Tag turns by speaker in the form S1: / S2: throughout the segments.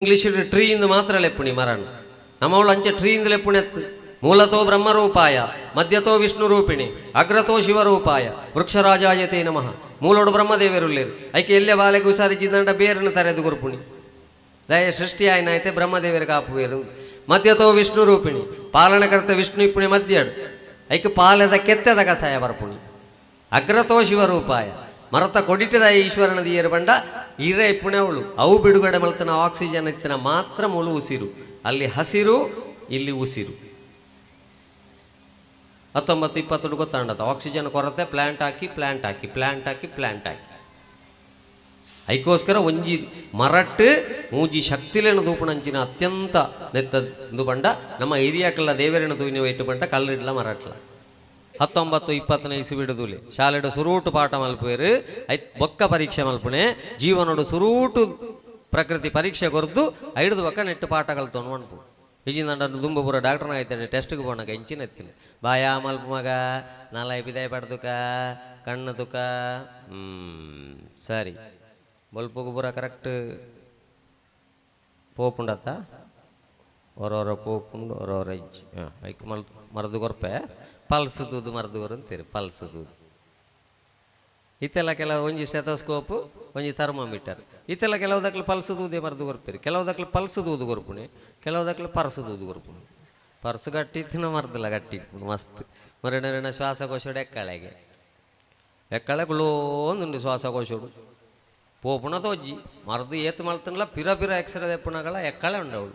S1: English tree ಇಂದು ಮಾತ್ರ ಲೆಪ್ಪುಣಿ ಮರನ್. ನಮ್ಮವಳು ಅಂಚೆ ಟ್ರೀ ಇಂದು ಲೆಪ್ಪುಣೆತ್ತು. ಮೂಲತೋ ಬ್ರಹ್ಮರೂಪಾಯ ಮಧ್ಯತೋ ವಿಷ್ಣು ರೂಪಿಣಿ ಅಗ್ರತೋ ಶಿವರೂಪಾಯ ವೃಕ್ಷರಾಜಾಯತೇ ನಮಃ. ಮೂಲೋಡು ಬ್ರಹ್ಮದೇವರುಲ್ಲೇರು. ಐಕೆ ಎಲ್ಲೆ ಬಾಲೆಗೆ ಹುಷಾರಿಜ್ಜಿದಂಡ ಬೇರನ್ನು ತರೆದು ಗುರುಪುಣಿ ದಯ ಸೃಷ್ಟಿ ಆಯ್ನಾಯ್ತೆ ಬ್ರಹ್ಮದೇವರ ಕಾಪುವೇರು. ಮಧ್ಯತೋ ವಿಷ್ಣು ರೂಪಿಣಿ ಪಾಲನಕರ್ತ ವಿಷ್ಣು ಇಪ್ಪುಣಿ ಮಧ್ಯಡು ಐಕೆ ಪಾಲೆದ ಕೆತ್ತೆದ ಕಸಾಯ ಬರ್ಪುಣಿ. ಅಗ್ರತೋ ಶಿವರೂಪಾಯ ಮರತ ಕೊಡಿಟದ ಈಶ್ವರನ ದಿಯರು ಬಂಡ ಇರೆ ಇಪ್ಪುಣೆ ಅವಳು ಅವು ಬಿಡುಗಡೆ ಮಲ್ತನ ಆಕ್ಸಿಜನ್ ಇತ್ತಿನ ಮಾತ್ರ ಮುಳು ಉಸಿರು. ಅಲ್ಲಿ ಹಸಿರು, ಇಲ್ಲಿ ಉಸಿರು. 19 20 ಗೊತ್ತಾಂಡದ ಆಕ್ಸಿಜನ್ ಕೊರತೆ. ಪ್ಲ್ಯಾಂಟ್ ಹಾಕಿ ಪ್ಲ್ಯಾಂಟ್ ಹಾಕಿ ಪ್ಲ್ಯಾಂಟ್ ಹಾಕಿ ಪ್ಲ್ಯಾಂಟ್ ಹಾಕಿ ಐಕೋಸ್ಕರ ಒಂಜಿ ಮರಟ್ ಮೂಜಿ ಶಕ್ತಿಲೇನು ದೂಪಣಂಚಿನ ಅತ್ಯಂತ ನೆತ್ತ ಬಂಡ ನಮ್ಮ ಏರಿಯಾಕಲ್ಲ ದೇವರೇನು ತೂಯಿನ ಇಟ್ಟು ಬಂಡ ಕಲ್ಲಿಡ್ಲ ಮರಟ್ಲ. 19 20ನೇ ಇಸುಬಿಡುದುಲೆ ಶಾಲೆಡು ಸುರೂಟು ಪಾಠ ಮಲ್ಪುವೇರು. I ಬೊಕ್ಕ ಪರೀಕ್ಷೆ ಮಲ್ಪುಣೆ. ಜೀವನೋಡು ಸುರೂಟು ಪ್ರಕೃತಿ ಪರೀಕ್ಷೆ ಕೊರ್ದು ಐಡ್ದು ಬೊಕ್ಕ ನೆಟ್ಟು ಪಾಠ ಕಲ್ತೊಂಡು ಮನ್ಪು. ಇಜಿಂದಂಡ ದುಂಬು ಪೂರ ಡಾಕ್ಟರ್ನ ಆಯ್ತಾನೆ. ಟೆಸ್ಟ್ಗೆ ಪೋನಾಗ ಎಂಚಿನ ಎತ್ತಿನ ಬಾಯ ಮಲ್ಪು ಮಗ ನಾಲಾಯಿ ಬಿದಾಯ ಪಡ್ದುಕ ಕಣ್ಣು ತುಕ. ಸರಿ, ಬೊಲ್ಪುಗು ಪೂರ ಕರೆಕ್ಟ್ ಪೋಪುಂಡತ್ತ? ಒರೋರ ಪೋಪುಂಡು, ಒರೋರ ಇಜ್ಜಿ. ಹಾಂ, ಐಕ್ ಮಲ್ ಮರದು ಕೊರ್ಪೆ. ಪಲ್ಸ್ ತೂದು ಮರದು ಕೊರು ಅಂತೀರಿ. ಪಲ್ಸ್ ತೂದು ಇತ್ತೆಲ್ಲ ಕೆಲವು ಒಂಜಿ ಸ್ಟೆಥೋಸ್ಕೋಪ್, ಒಂಜಿ ಥರ್ಮೋಮೀಟರ್. ಇತ್ತೆಲ್ಲ ಕೆಲವು ದಕ್ಲು ಪಲ್ಸ್ ತೂದೆ ಮರದು ಕೊರ್ಪೇರಿ. ಕೆಲವು ದಕ್ಲು ಪಲ್ಸ್ ತೂದು ಕೊರ್ಪುಣೆ, ಕೆಲವು ದಕ್ಲು ಪರ್ಸ್ ತೂದು ಕೊರ್ಪುಣೆ. ಪರ್ಸ್ ಗಟ್ಟಿ ಇತ್ತಿನ ಮರ್ದಲ್ಲ ಗಟ್ಟಿ ಇಪ್ಪುಂಡು ಮಸ್ತ್. ಮರಣ ಶ್ವಾಸಕೋಶಡು ಎಕ್ಕಳೆಗೆ ಎಕ್ಕಳೆ ಗುಳೋಂದುಂಡು. ಶ್ವಾಸಕೋಶಡು ಪೋಪುಣ ತೋಜ್ಜಿ ಮರದು ಏತು ಮಲ್ತನ್ಲ ಪಿರ ಪಿರ ಎಕ್ಸ್ರೇ ದೆಪ್ಪುನಗಳ ಎಕ್ಕಳೆ ಉಂಡವಳು.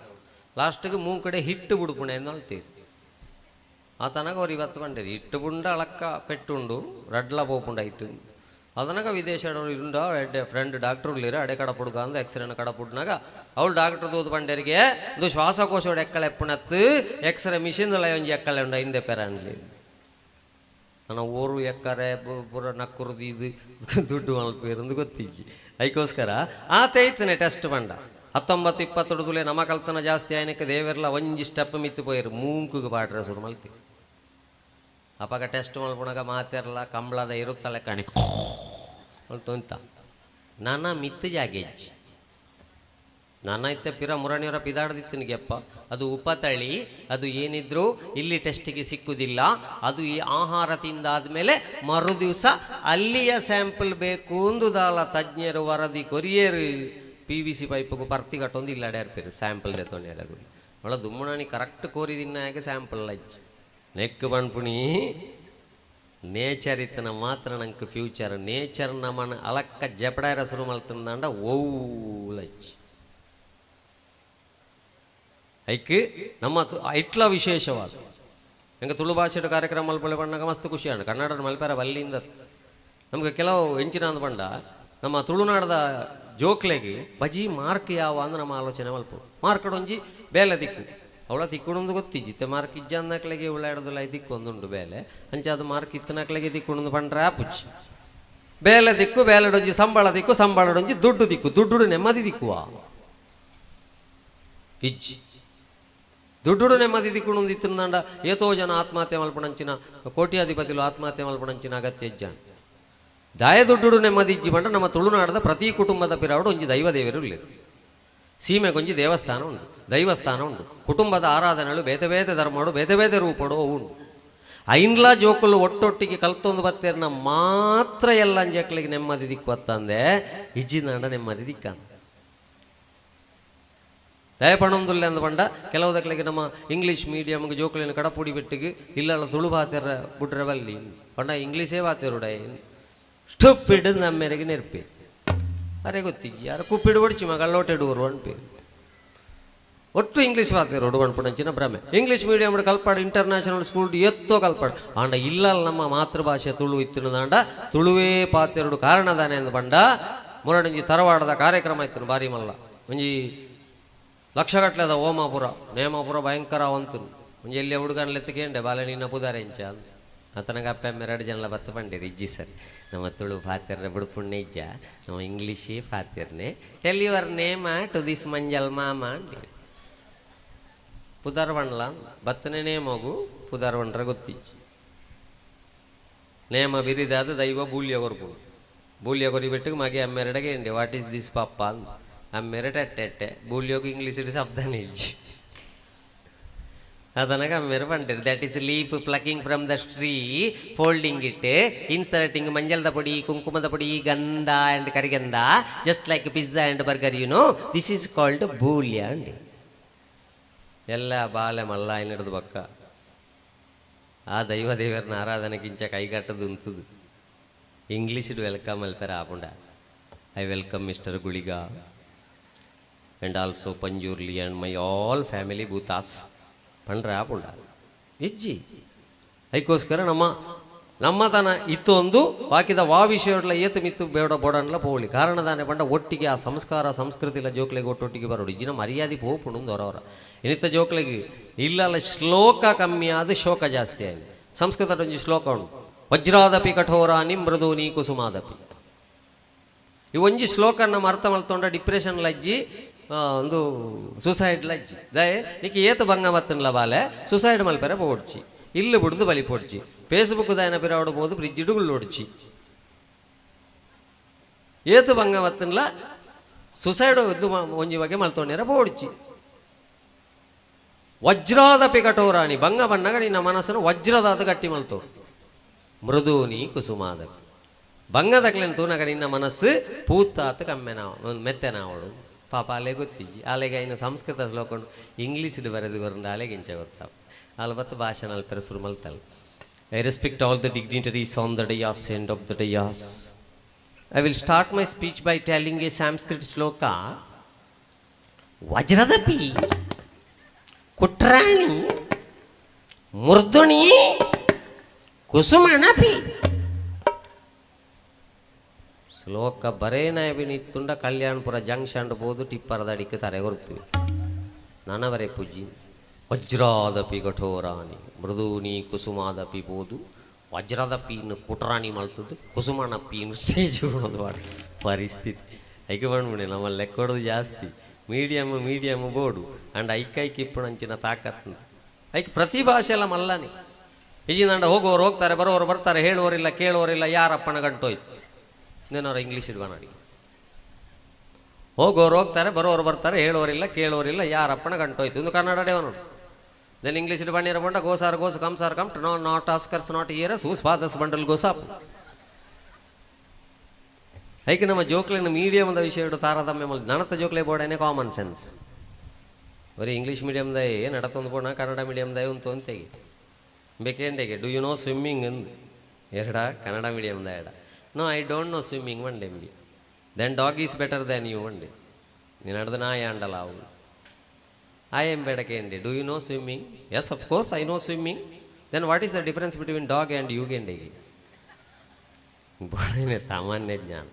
S1: ಲಾಸ್ಟ್ಗೆ ಮೂಂಕಡೆ ಹಿಟ್ಟು ಬಿಡುಪುಣೆ ಎಂದು ಹೇಳ್ತೀರಿ. ಆತನಗ ಅವ್ರು ಇವತ್ತು ಬಂಡೇರಿ ಹಿಟ್ಟು ಬುಂಡ ಅಳಕ್ಕ ಪೆಟ್ಟುಂಡು ರಡ್ಲ ಪೋಪುಂಡ ಹಿಟ್ಟು. ಅದನಗ ವಿದೇಶದವರು ಇರುಂಡ ಎಡ್ಡೆ ಫ್ರೆಂಡ್ ಡಾಕ್ಟರ್ ಉಳ್ಳೀರ ಅಡೆ ಕಡಪುಡುಗ ಅಂದ ಎಕ್ಸ್ರೇನ ಕಡಪುಡ್ನಾಗ ಅವಳು ಡಾಕ್ಟರ್ ದೂದು ಬಂಡೇರಿಗೆ ಇದು ಶ್ವಾಸಕೋಶೋಡು ಎಕ್ಕಳೆ ಎಪ್ಪುಣತ್ತು ಎಕ್ಸ್ರೇ ಮಿಷಿನ್ ಒಂಜಿ ಎಕ್ಕಳೆ ಉಂಡ ಹಿಂದೆ ಪೆರನ್ಲಿ. ನನ್ನ ಊರು ಎಕ್ಕರೆ ಪೂರ ನಕ್ಕುರ್ದು ಇದು ದುಡ್ಡು ಮಲ್ಪೇರಂದು ಗೊತ್ತಿಜ್ಜಿ. ಅದಕ್ಕೋಸ್ಕರ ಆತ ಐತನೆ ಟೆಸ್ಟ್ ಬಂಡ 19 20 ನಮ್ಮ ಕಲ್ತನ ಜಾಸ್ತಿ ಆಯ್ನಕ್ಕೆ ದೇವೆರ್ಲ ಒಂಜಿ ಸ್ಟೆಪ್ ಮಿತ್ತು ಪೋಯಿರು ಮೂಂಕುಗೆ ಪಾಡ್ರೆ ಶುರು ಮಲ್ತಿ. ಅಪಗ ಟೆಸ್ಟ್ ಮಲ್ಪುಣಗ ಮಾತೆರ್ಲ ಕಂಬಳದ ಇರುತ್ತಲೆ ಕಣಿ ಅಂತ ನಾನಾ ಮಿತ್ತು ಜಾಗೆಜ್ಜಿ. ನಾನಾ ಇತ್ತೆ ಪಿರ ಮುರಣಿಯವರ ಪಿದಾಡ್ದಿತ್ತನಿಗೆಪ್ಪ. ಅದು ಉಪತಳಿ, ಅದು ಏನಿದ್ರೂ ಇಲ್ಲಿ ಟೆಸ್ಟಿಗೆ ಸಿಕ್ಕುವುದಿಲ್ಲ. ಅದು ಈ ಆಹಾರ ತಿಂದಾದ್ಮೇಲೆ ಮರು ದಿವಸ ಅಲ್ಲಿಯ ಸ್ಯಾಂಪಲ್ ಬೇಕು ದಾಲ ತಜ್ಞರು ವರದಿ ಕೊರಿಯರು. PVC ಪೈಪ್ಗೂ ಪರ್ತಿ ಕಟ್ಟೊಂದು ಇಲ್ಲ ಅಡ್ಯಾರ್ಪೇರು ಸ್ಯಾಂಪಲ್ ದೆತ್ತೊಂಡು. ಅವಳ ದುಮ್ಮುಣಾನಿ ಕರೆಕ್ಟ್ ಕೋರಿದಿನ್ನ ಹಾಗೆ ಸ್ಯಾಂಪಲ್ ಲಜ್ಜಿ ನೆಕ್ ಪನ್ಪುಣಿ. ನೇಚರ್ ಇತ್ತನ ಮಾತ್ರ ನಂಗೆ ಫ್ಯೂಚರ್. ನೇಚರ್ ನಮ್ಮನ ಅಲಕ್ಕ ಜಪಡಾಯರ ಶುರು ಮಲ್ತಂದಾಂಡ ಓಲಜ್ಜಿ. ಐಕ್ ನಮ್ಮ ಐಟ್ಲ ವಿಶೇಷವಾದ ಹೆಂಗೆ ತುಳು ಭಾಷೆಯ ಕಾರ್ಯಕ್ರಮ ಮಲ್ಪಳೆ ಬಣ್ಣಗ ಮಸ್ತ್ ಖುಷಿ ಆಂಡ್. ಕನ್ನಡ ಮಲ್ಪೆರ ಬಲ್ಲಿಂದ ನಮ್ಗೆ ಕೆಲವು ಎಂಚಿನ ಅಂದ್ ಬಂಡ ನಮ್ಮ ತುಳುನಾಡದ ಜೋಕ್ಲೆಗೆ ಬಜಿ ಮಾರ್ಕ್ ಯಾವ ಅಂದ್ರೆ ನಮ್ಮ ಆಲೋಚನೆ ಮಲ್ಪ ಮಾರ್ಕಡ್ ಒಂಜಿ ಬೇಲೆ ದಿಕ್ಕು ಅವಳ ತಿಕ್ಕುಣಂದು ಗೊತ್ತಿಜ್ಜಿತ್ತೆ ಮಾರ್ಕ್ ಇಜ್ಜ ಅಂದಕ್ಲೆಗೆ ಉಳ್ಳಾಡೋದಿಲ್ಲ ದಿಕ್ಕು ಒಂದುಂಡು ಬೇಲೆ ಅಂಚೆ ಅದು ಮಾರ್ಕ್ ಇತ್ತನಕ್ಲೆಗೆ ದಿಕ್ಕುಣಂದು ಪಂಡ್ರೆ ಆಪುಚ್ಚಿ ಬೇಲೆ ದಿಕ್ಕು ಬೇಲೆಡೊಂಜಿ ಸಂಬಳ ದಿಕ್ಕು ಸಂಬಳಡೊಂಜಿ ದುಡ್ಡು ದಿಕ್ಕು ದುಡ್ಡು ನೆಮ್ಮದಿ ದಿಕ್ಕುವ ಇಜ್ಜಿ ದುಡ್ಡು ನೆಮ್ಮದಿ ದಿಕ್ಕುಣಂದು ಇತ್ತಿನದಾಂಡ ಏತೋ ಜನ ಆತ್ಮಹತ್ಯೆ ಮಲ್ಪಣಂಚಿನ ಕೋಟ್ಯಾಧಿಪತಿಲು ಆತ್ಮಹತ್ಯೆ ಮಲ್ಪಣಂಚಿನ ಅಗತ್ಯ ಇಜ್ಜಾಂಡ್ ದಾಯ ದುಡ್ಡು ನೆಮ್ಮದಿ ಇಜ್ಜಿ ಬಂಡ ನಮ್ಮ ತುಳುನಾಡದ ಪ್ರತಿ ಕುಟುಂಬದ ಪಿರಾವಡು ಒಂಜಿ ದೈವ ದೇವರು ಇಲ್ಲೇರು ಸೀಮೆಗೊಂಜಿ ದೇವಸ್ಥಾನ ಉಂಟು ದೈವಸ್ಥಾನ ಉಂಟು ಕುಟುಂಬದ ಆರಾಧನೆಗಳು ಬೇತೆ ಬೇತೆ ಧರ್ಮಡು ಬೇತೆ ಬೇತೆ ರೂಪಡು ಅವು ಉಂಟು ಐನ್ಲಾ ಜೋಕುಲು ಒಟ್ಟೊಟ್ಟಿಗೆ ಕಲ್ತೊಂದು ಬತ್ತೇರ್ನ ಮಾತ್ರ ಎಲ್ಲ ಅಂಜಕ್ಲಿಗೆ ನೆಮ್ಮದಿ ದಿಕ್ಕು ಅತ್ತಂದೆ ಇಜ್ಜಿನಾಂಡ ನೆಮ್ಮದಿ ದಿಕ್ಕಂದ ದಯಪಣೊಂದುಲ್ಲೆ ಅಂದ ಬಂಡ ಕೆಲವು ದಕ್ಲಿಗೆ ನಮ್ಮ ಇಂಗ್ಲೀಷ್ ಮೀಡಿಯಮ್ಗೆ ಜೋಕುಲಿನ ಕಡಪುಡಿ ಬಿಟ್ಟಿಗೆ ಇಲ್ಲಲ್ಲ ತುಳು ಬಾತೆರ ಬುಡ್ರೆ ಬಲ್ಲಿ ಪಂಡ ಇಂಗ್ಲೀಷೇ ಬಾತೆರುಡ ಸ್ಟುಪಿಡ್ ನಮ್ಮೆರೆಗೆ ನೆರ್ಪಿ ಅರೆ ಗೊತ್ತಿಜ್ಜಿ ಯಾರು ಕುಪ್ಪಿಡು ಒಡಿಚಿ ಮಗ ಲೋಟೆಡುವರು ಅನ್ಪಿ ಒಟ್ಟು ಇಂಗ್ಲೀಷ್ ಬಾತೆರೋಡು ಪನ್ಪುಣಂಚಿನ ಭ್ರಮೆ ಇಂಗ್ಲೀಷ್ ಮೀಡಿಯಮ್ ಕಲ್ಪಾಡು ಇಂಟರ್ನ್ಯಾಷನಲ್ ಸ್ಕೂಲ್ ಎತ್ತೋ ಕಲ್ಪಾಡು ಆಂಡ ಇಲ್ಲಲ್ಲ ನಮ್ಮ ಮಾತೃಭಾಷೆ ತುಳು ಇತ್ತಿನದಾಂಡ ತುಳುವೇ ಪಾತೆರಡು ಕಾರಣದಾನೆ ಅಂದ ಬಂಡ ಮುರಡಂಜಿ ತರವಾಡದ ಕಾರ್ಯಕ್ರಮ ಇತ್ತು ಬಾರಿ ಮಲ್ಲ ಒಂಜಿ ಲಕ್ಷಗಟ್ಲೆದ ಓಮಾಪುರ ನೇಮಾಪುರ ಭಯಂಕರ ಅವಂತು ಒಂಜಿ ಎಲ್ಲಿ ಹುಡುಗನ್ಲೆತ್ತಕೇಂಡೆ ಬಾಲೆ ನಿನ್ನ ಪುದಾರೆಂಚ ಆತನಗ ಅಪ್ಪ ಅಮ್ಮ ಎರಡು ಜನಲ ಬತ್ತು ಪಂಡಿರಿ ಇಜ್ಜಿ ಸರ್ ನಮ್ಮ ತುಳು ಫಾತಿರ್ನ ಬುಡುಪುಣ್ಣ ಇಜ್ಜ ನಮ್ಮ ಇಂಗ್ಲೀಷೇ ಫಾತಿರ್ನೆ tell your name to this ಮಂಜಲ್ ಮಾಮ ಪುದಾರ್ ಬಂಡ್ಲ ಬತ್ತನೆ ನೇಮಗು ಪುದಾರ್ ಬಂಡ್ರ ಗೊತ್ತಿಜ್ಜಿ ನೇಮ ಬಿರಿದಾದ ದೈವ ಬೂಲ್ಯ ಕೊರ್ಪುಡು ಬೂಲ್ಯ ಕೊರಿ ಬಿಟ್ಟು ಮಗೆ ಅಮ್ಮೆರಡೆಗೆ ಎಂಡೆ what is this ಪಪ್ಪ ಅಂದ ಅಮ್ಮೆರೆ ಟೆಟ್ಟೆ ಬೂಲ್ಯೋಗ ಇಂಗ್ಲೀಷ್ ಶಬ್ದನೇ ಇಜ್ಜಿ ಅದನಗ ಅಮ್ಮೆರೆ ಪಂಡೇರು that is leaf plucking from the tree folding it inserting ಮಂಜಲ್ದ ಪೊಡಿ ಕುಂಕುಮದ ಪೊಡಿ ಗಂಧ and ಕರಿಗಂಧ just like pizza and burger you know this is called Boolya and ಎಲ್ಲ ಬಾಲೆ ಮಲ್ಲ ಹಿಡಿದು ಬಕ್ಕ ಆ ದೈವ ದೇವರನ್ನ ಆರಾಧನೆಗಿಂಚ ಕೈಗಟ್ಟದು ಉಂತದು ಇಂಗ್ಲೀಷ್ welcome ಅಲ್ಪೆರ ಆಪುಂಡ I welcome mister Guliga and also Panjurli and my all family bhutas ಪಂಡ್ರೆ ಆಪುಂಡ ಇಜ್ಜಿ ಅದಕ್ಕೋಸ್ಕರ ನಮ್ಮ ನಮ್ಮತನ ಇತ್ತು ಒಂದು ಬಾಕಿದ ವಾ ವಿಷಯಡ್ಲ ಏತು ಮಿತ್ತು ಬೇಡ ಬೋಡನ್ಲ ಪೋಳಿ ಕಾರಣದಾನೆ ಪಂಡ ಒಟ್ಟಿಗೆ ಆ ಸಂಸ್ಕಾರ ಸಂಸ್ಕೃತಿ ಇಲ್ಲ ಜೋಕ್ಲೆಗೆ ಒಟ್ಟೊಟ್ಟಿಗೆ ಬರೋಡು ಇಜ್ಜಿನ ಮರ್ಯಾದೆ ಪೋಪುಂಡು ಹೊರವರ ಇನ್ನಿತ್ತ ಜೋಕ್ಲೆಗೆ ಇಲ್ಲಲ್ಲ ಶ್ಲೋಕ ಕಮ್ಮಿ ಆದ ಶೋಕ ಜಾಸ್ತಿ ಆಯ್ತು ಸಂಸ್ಕೃತ ಒಂಜಿ ಶ್ಲೋಕ ಉಂಟು ವಜ್ರಾದಪಿ ಕಠೋರಾನಿ ಮೃದೂನಿ ಕುಸುಮಾದಪಿ ಈ ಒಂಜಿ ಶ್ಲೋಕ ನಮ್ಮ ಅರ್ಥ ಮಲ್ತೊಂಡ ಡಿಪ್ರೆಷನ್ ಲಜ್ಜಿ ಒಂದು ಸೂಸೈಡ್ ಲಜ್ಜಿ ದಯೆ ನಿಕ್ಕೆ ಏತ ಭಂಗ ಮತ್ತನ್ಲ ಬಾಲೆ ಸೂಸೈಡ್ ಮಲ್ಪೆರೆ ಪೋಡ್ಚಿ ಇಲ್ಲು ಬಿಡ್ದು ಬಲಿ ಪೋಡ್ಚಿ ಫೇಸ್ಬುಕ್ ದಾಯನ ಪಿರಾವಡ ಫ್ರಿಜ್ ಇಡುಗುಳ್ಳೊಡ್ಚಿ ಏತು ಭಂಗ ಮತ್ತನ್ಲ ಸುಸೈಡ್ ಇದ್ದು ಒಂಜಿ ಬಗ್ಗೆ ಮಲ್ತೊಂಡಿರ ಪೋಡ್ಚಿ ವಜ್ರಾದಪಿ ಕಠೋರಾಣಿ ಭಂಗ ಬಣ್ಣಗ ನಿನ್ನ ಮನಸ್ಸನ್ನು ವಜ್ರದಾದ ಗಟ್ಟಿ ಮಲ್ತೋ ಮೃದೂನಿ ಕುಸುಮಾದಪಿ ಬಂಗದಕ್ಲೆನ್ ತೂನಗ ನಿನ್ನ ಮನಸ್ಸು ಪೂತಾತ್ ಕಮ್ಮೆನ ಮೆತ್ತೆನಾವಡು ಪಾಪ ಅಲ್ಲೇ ಗೊತ್ತಿಜ್ಜಿ ಅಲೆಗೆ ಐನ ಸಂಸ್ಕೃತ ಶ್ಲೋಕ ಇಂಗ್ಲೀಷ್ ಬರೆದು ಬರಂದ ಅಲೆಗೆ ಇಂಚ ಗೊತ್ತಾಪ ಅಲ್ಬತ್ತು ಭಾಷಣ ಅಲ್ಪೆರ ಸುರು ಮಲ್ತಲ್ I respect all the dignitaries on the dais end of the dais. I will start my speech by telling a Sanskrit shloka. ವಜ್ರದಪಿ ಕುಟ್ರಾಣಿ ಮೃದುಣಿ ಕುಸುಮಣಪಿ ಶ್ಲೋಕ ಬರೇನ ನಿತ್ತುಂಡ ಕಲ್ಯಾಣಪುರ ಜಂಕ್ಷನ್ ಪೋದು ಟಿಪ್ಪರದ ಅಡಿಕೆ ತರೆ ಕೊರ್ತೀವಿ ನಾನ ಬರೇ ಪೂಜಿ ವಜ್ರಾದಪಿ ಕಠೋರಾಣಿ ಮೃದೂನಿ ಕುಸುಮಾದಪಿ ಪೋದು ವಜ್ರದ ಪೀನು ಕುಟ್ರಾಣಿ ಮಲ್ತದ್ದು ಕುಸುಮನ ಪೀನು ಸ್ಟೇಜ್ ಪರಿಸ್ಥಿತಿ ಐಕೆ ಬಂದ್ಬಿಡಿ ನಮ್ಮಲ್ಲಿ ಲೆಕ್ಕೊಡೋದು ಜಾಸ್ತಿ ಮೀಡಿಯಮ್ ಮೀಡಿಯಮ್ ಬೋರ್ಡು ಅಂಡ್ ಐಕೈಕ್ ಇಪ್ಪುಣಂಚಿನ ತಾಕತ್ತು ಐಕ್ ಪ್ರತಿ ಭಾಷೆ ಎಲ್ಲ ಮಲ್ಲಾನಿ ಈಜಿಂದಂಡ ಹೋಗುವವರು ಹೋಗ್ತಾರೆ ಬರೋರು ಬರ್ತಾರೆ ಹೇಳುವವರಿಲ್ಲ ಕೇಳುವವರಿಲ್ಲ ಯಾರಪ್ಪನ ಗಂಟೋಯ್ತು ನೇನವ್ರ ಇಂಗ್ಲೀಷ್ ಇಡ್ಬಾನಾಡಿ ಹೋಗೋರು ಹೋಗ್ತಾರೆ ಬರೋರು ಬರ್ತಾರೆ ಹೇಳೋರಿಲ್ಲ ಕೇಳೋರಿಲ್ಲ ಯಾರಪ್ಪನ ಗಂಟೋಯ್ತು ಒಂದು ಕನ್ನಡ ಡೇವನು then English ಬಣ್ಣಿರ ಬಂಡ goes or goes comes or come no not askers not hearers whose father's bundle goes up. ಐಕೆ ನಮ್ಮ ಜೋಕ್ಲಿನ ಮೀಡಿಯಮ್ದ ವಿಷಯ ತಾರತಮ್ಯ ನನತ್ತ ಜೋಕ್ಲೆ ಬೋರ್ಡೇನೆ ಕಾಮನ್ ಸೆನ್ಸ್ ಬರೀ ಇಂಗ್ಲೀಷ್ ಮೀಡಿಯಮ್ದ ನಡತೊಂದು ಬೋಣ ಕನ್ನಡ ಮೀಡಿಯಮ್ದ ಉಂಟು ಅಂತೇಗೆ ಬೇಕೇಂಡೆಗೆ do you know swimming ಎಂದು ಎರಡ ಕನ್ನಡ ಮೀಡಿಯಮ್ದ ಎಡ no I don't know swimming one ಡೆಂಬಿ then dog is better than you one day ನೀನು ನಡೆದ ನಾಯಿ ಅಂಡಲ್ಲ ಅವು I am ಬೇಡಕೇಂಡೆ do you know swimming yes of course I know swimming then what is the difference between dog and you ಗೆಂಡೆಗೆ ಬೋಡೈನೆ ಸಾಮಾನ್ಯ ಜ್ಞಾನ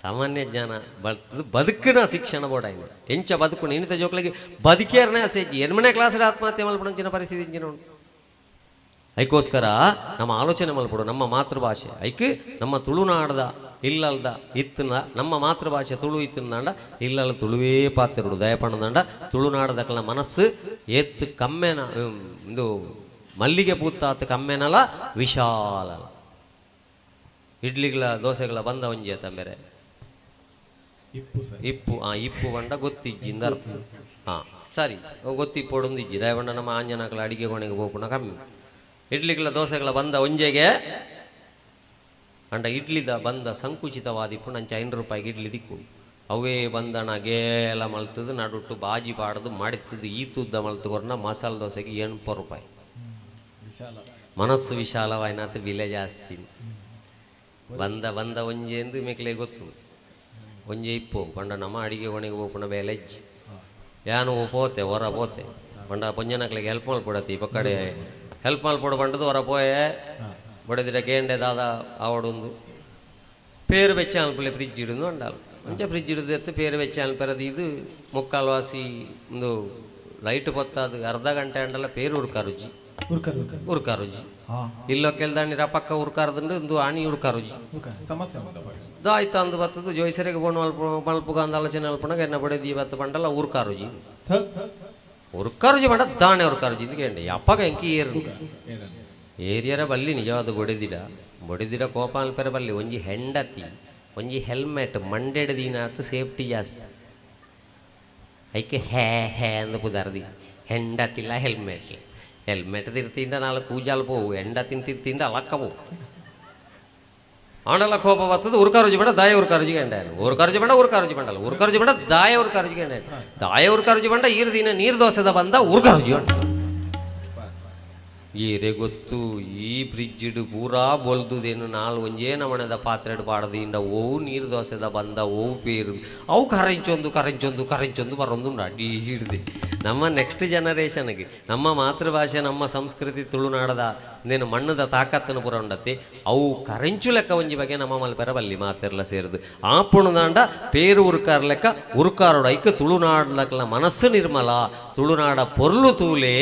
S1: ಸಾಮಾನ್ಯ ಜ್ಞಾನ ಬರ್ತದೆ ಬದುಕಿನ ಶಿಕ್ಷಣ ಬೋಡೈನೆ ಎಂಚ ಬದುಕು ನಿನಿತ ಜೋಕ್ಲಿಗೆ ಬದುಕೇರ್ನೇ ಆಸೆಜ್ಜಿ ಎನ್ಮನೆ ಕ್ಲಾಸ್ ಆತ್ಮಹತ್ಯೆ ಮಲ್ಪಡಂಚಿನ ಪರಿಸ್ಥಿತಿ ಇಂಚಿನ ಉಂಟು. ಅದಕ್ಕೋಸ್ಕರ ನಮ್ಮ ಆಲೋಚನೆ ಮಲ್ಪಡು ನಮ್ಮ ಮಾತೃಭಾಷೆ ಐಕ್ ನಮ್ಮ ತುಳುನಾಡ್ದ ಇಲ್ಲಲ್ದ ಇತ್ತನ ನಮ್ಮ ಮಾತೃಭಾಷೆ ತುಳು ಇತ್ತನಾಂಡ ಇಲ್ಲಲ್ಲ ತುಳುವೇ ಪಾತಿರುಡು ದಯಪಣ್ಣದಂಡ ತುಳುನಾಡದಕ್ಕಲ ಮನಸ್ಸು ಏತ್ತು ಕಮ್ಮೆನ ಇದು ಮಲ್ಲಿಗೆ ಪೂತಾತ್ ಕಮ್ಮೆನಲ ವಿಶಾಲ ಇಡ್ಲಿಗಳ ದೋಸೆಗಳ ಬಂದ ಒಂಜಿ ಆತ ಬೇರೆ ಇಪ್ಪು ಆ ಇಪ್ಪು ಬಂಡ ಗೊತ್ತಿಜ್ಜಿಂದ ಅರ್ಥ ಹಾಂ ಸರಿ ಗೊತ್ತಿಪ್ಪೊಡೊಂದು ಇಜ್ಜಿ ದಯಪಂಡ ನಮ್ಮ ಆಂಜನಕಲ ಅಡಿಗೆ ಕೊನೆಗೆ ಹೋಗುಣ ಕಮ್ಮಿ ಇಡ್ಲಿಗಳ ದೋಸೆಗಳ ಬಂದ ಒಂಜೆಗೆ ಅಂಡ ಇಡ್ಲಿದ ಬಂದ ಸಂಕುಚಿತವಾದಿಪ್ಪು ನಂಚ 5 ರೂಪಾಯಿಗೆ ಇಡ್ಲಿ ದಿಕ್ಕು ಅವೇ ಬಂದಣ ಗೇಲ ಮಲ್ತದು ನಡುಟ್ಟು ಬಾಜಿ ಬಾಡದು ಮಡಿತದು ಈ ತುದ್ದ ಮಲ್ತು ಕೊರ್ನ ಮಸಾಲೆ ದೋಸೆಗೆ 80 ರೂಪಾಯಿ. ಮನಸ್ಸು ವಿಶಾಲವಾಯ್ನಾತ ಬಿಲೆ ಜಾಸ್ತಿ ಬಂದ ಬಂದ ಒಂಜೆ ಎಂದು ಮೇಕ್ಲೆ ಗೊತ್ತು ಒಂಜೆ ಇಪ್ಪು ಪಂಡ ನಮ್ಮ ಅಡಿಗೆ ಕೊನೆಗೆ ಹೋಪುಣ ಬೇಲೆ ಇಜ್ಜಿ ಯಾನು ಪೋತೆ ಹೊರ ಪೋತೆ ಪಂಡ ಪೊಂಜನಕ್ಲಿಗೆ ಹೆಲ್ಪ್ ಮಲ್ಪಡತಿ ಈ ಪಕ್ಕಡೆ ಹೆಲ್ಪ್ ಮಲ್ಪಡು ಪಂಡದು ಹೊರ ಪೋಯೆ ಬಡದಿರ ಕೇಂಡೆ ದಾದ ಆವಡೊಂದು ಪೇರು ಬೆಚ್ಚ ಅನ್ಪಲೆ ಫ್ರಿಜ್ ಇಡುದು ಅಂಡಾಲು ಅಂಚ ಫ್ರಿಜ್ ಹಿಡಿದು ಎತ್ತು ಪೇರು ಬೆಚ್ಚ ಅನ್ಪರದು ಇದು ಮುಕ್ಕಾಲು ವಾಸಿ ಒಂದು ಲೈಟ್ ಪೊತ್ತಾದು ಅರ್ಧ ಗಂಟೆ ಅಂಡಲ್ಲ ಪೇರು ಉರ್ಕ ರುಜಿ ಉರ್ಕ ರುಜಿ ಇಲ್ಲೋ ಕೆಲ್ದಾಣಿರ ಪಕ್ಕ ಉರ್ಕಾರದುಂಡು ಒಂದು ಆಣಿ ಉರ್ಕ ರುಜಿ ಆಯ್ತು ಅಂದು ಬತ್ತದು ಜೋಯ್ಸರಿಗೆ ಬೋಣು ಅಲ್ಪ ಮಲ್ಪುಗ ಅಂದ ಆಲೋಚನೆ ಅಲ್ಪಣಗ ಎನ್ನ ಬಡದಿ ಬತ್ತ ಪಂಡಲ್ಲ ಉರ್ಕ ರುಜಿ ಉರ್ಕ ರುಜಿ ಪಂಡ ದಾಣೆ ಉರ್ಕ ರುಜಿ ಕೇಂಡೆ ಅಪ್ಪಗ ಎಂಕಿ ಏರು ಏರಿಯರ ಬಲ್ಲಿ ನಿಜವಾದ ಬೊಡೆದಿಡ ಬೊಡೆದಿಡ ಕೋಪ ಅಲ್ಪೆರ ಬಲ್ಲಿ ಒಂಜಿ ಹೆಂಡತಿ ಒಂಜಿ ಹೆಲ್ಮೆಟ್ ಮಂಡೆಡ್ ದೀನಾತ್ ಸೇಫ್ಟಿ ಜಾಸ್ತಿ. ಐಕೆ ಹೇ ಹೇ ಅಂದ್ ಪುದರ್ದಿ ಹೆಂಡತಿಲ್ಲ ಹೆಲ್ಮೆಟ್ ಹೆಲ್ಮೆಟ್ ತಿರ್ತಿಂಡ ನಾಲ್ ಕೂಜಾಲ್ ಪೋವು ಹೆಂಡತಿನ ತಿರ್ತಿಂಡ ಅಲಕ್ಕ ಪೋವು. ಆಂಡಲ ಕೋಪ ಬರ್ತದೆ. ಉರ್ಕಾರುಜಿ ಬೇಡ ದಾಯ ಉರ್ಕಾರುಜಿ ಗಂಡ, ಉರ್ಕಾರುಜಿ ಬೇಡ ಉರ್ಕಾರುಜಿ ಬಂಡಲ್ಲ, ಉರ್ಕಾರುಜಿ ಬೇಡ ದಾಯ ಉರ್ಕಾರುಜಿ ಗಂಡ, ದಾಯ ಉರ್ಕಾರುಜಿ ಬಂಡ ಈರು ದಿನ ನೀರು ದೋಸೆದ ಬಂದ ಉರ್ಕಾರುಜಿ ಬಂಡ. ಈರೆ ಗೊತ್ತು ಈ ಬ್ರಿಡ್ಜಿಡ್ ಪೂರಾ ಬೊಲ್ದುದೇನು ನಾಲ್ ಒಂಜೇ ನಮಣದ ಪಾತ್ರೆಡ್ ಪಾಡದು ಇಂಡ ಓವು ನೀರು ದೋಸೆದ ಬಂದ ಓವು ಪೇರು ಅವು ಕರೆಂಚೊಂದು ಕರೆಂಚೊಂದು ಕರೆಂಚೊಂದು ಬರೊಂದುಂಡು ಅಡ್ಡಿ ಹಿಡ್ದು. ನಮ್ಮ ನೆಕ್ಸ್ಟ್ ಜನರೇಷನ್ಗೆ ನಮ್ಮ ಮಾತೃಭಾಷೆ ನಮ್ಮ ಸಂಸ್ಕೃತಿ ತುಳುನಾಡದ ನೇನು ಮಣ್ಣದ ತಾಕತ್ತನ್ನು ಪೂರ ಉಂಡತಿ ಅವು ಕರೆಂಚು ಲೆಕ್ಕ ಒಂಜಿ ಬಗ್ಗೆ ನಮ್ಮ ಮಲ್ಪೆರ ಬಲ್ಲಿ ಮಾತೆರ್ಲ ಸೇರಿದು ಆಪುಣದಾಂಡ ಪೇರು ಉರ್ಕಾರ ಲೆಕ್ಕ ಉರ್ಕಾರೋಡು ಐಕ್ ತುಳುನಾಡಲಕ್ಕಲ ಮನಸ್ಸು ನಿರ್ಮಲ ತುಳುನಾಡ ಪೊರ್ಲು ತೂಲೆ.